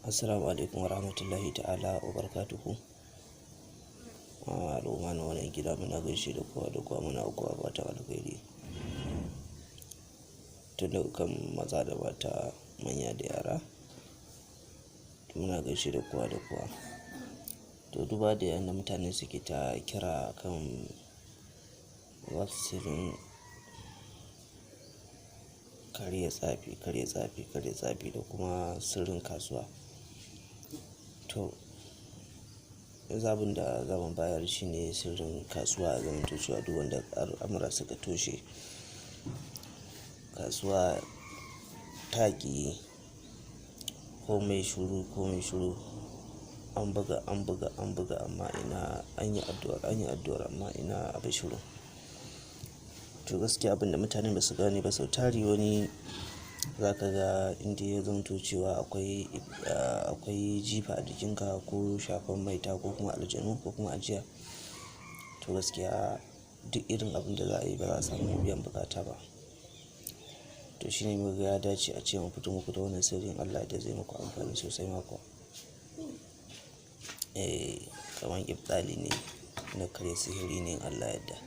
Assalamu alaikum warahmatullahi ta'ala wa barakatuhu. Al'umma na wannan gida, muna gaishe da kowa da kowa, muna kowa fatan alkhairi. Tun daga kan maza da mata, manya da yara, muna gaishe da kowa da kowa. To, duba da yanda mutane suke ta kira kan sirrin karya tsafi, karya tsafi, karya tsafi da kuma sirrin kasuwa. To, zabin da zamu bayar shine sirrin kasuwa a zamanto cewa duk wanda al'amura suka toshe, kasuwa ta ƙi komai shuru, komai shuru. An buga, an buga, an buga, amma ina, an yi addu'ar, an yi addu'ar, amma ina, abu shuru. To, gaskiya abin da mutane ba su gane ba, sau tari wani za ka ga inda ya zamanto cewa akwai jifa a jikinka ko shafan maita ko kuma aljanu ko kuma ajiya. To, gaskiya duk irin abin da za a yi, ba za a samu biyan bukata ba. To, shine muka ga ya dace a ce mu fito muku da wannan sirrin, Allah da zai muku amfani sosai ma kuwa. Eh, kamar ibɗali ne na karya sihiri ne in Allah yadda.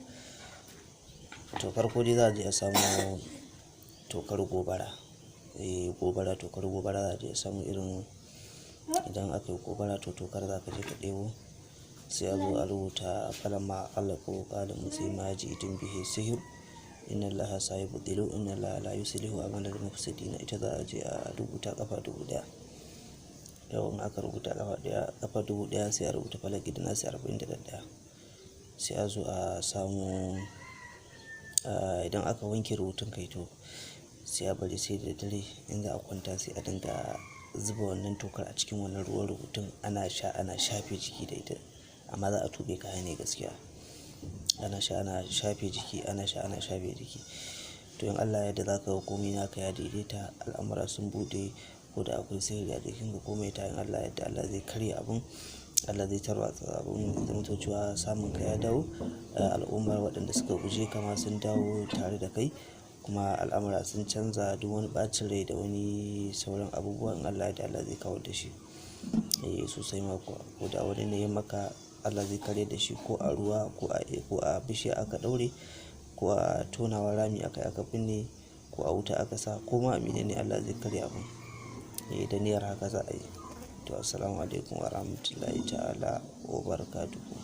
To, farko dai za a je a samu tokar gobara. Eh, gobara, tokar gobara za a je a samu, irin idan aka yi gobara, to tokar za ka je ka ɗebo. Sai a zo a rubuta "Falamma alqu qala Musa ma ji'tum bihi sihir inna Allaha sayubtilu inna Allaha la yuslihu amalal mufsidin." Ita za a je a rubuta ƙafa 1000. Yau in aka rubuta ƙafa ɗaya, ƙafa 1000, sai a rubuta Falaki da Nasi 41. Sai a zo a samu, idan aka wanke rubutun kai, to sai a bari sai da dare in za a kwanta, sai a dinga zuba wannan tokar a cikin wannan ruwan rubutun, ana sha, ana shafe jiki da ita. Amma za a tuɓe kaya ne gaskiya. Ana sha ana shafe jiki, ana sha ana shafe jiki. To, in Allah ya yarda, za ka ga komai naka ya daidaita, al'amura sun buɗe, ko da akwai sihiri a jikinka ko maita, in Allah ya yarda, Allah zai karya abun, Allah zai tarwatsa abun, ya zamanto cewa samun ka ya dawo, al'ummar waɗanda suka guje ka ma sun dawo tare da kai, kuma al'amura sun canza, duk wani ɓacin rai da wani sauran abubuwa, in Allah ya yarda, Allah zai kawar da shi. Eh, sosai ma kuwa. Ko da wani ne ya maka, Allah zai karya da shi, ko a ruwa ko a bishiya aka ɗaure, ko a tonawa rami aka yi aka binne, ko a wuta aka sa, ko ma a mene ne, Allah zai karya abun. Eh, da niyyar haka za a yi. To, assalamu alaikum warahmatullahi ta'ala wa barakatuhu.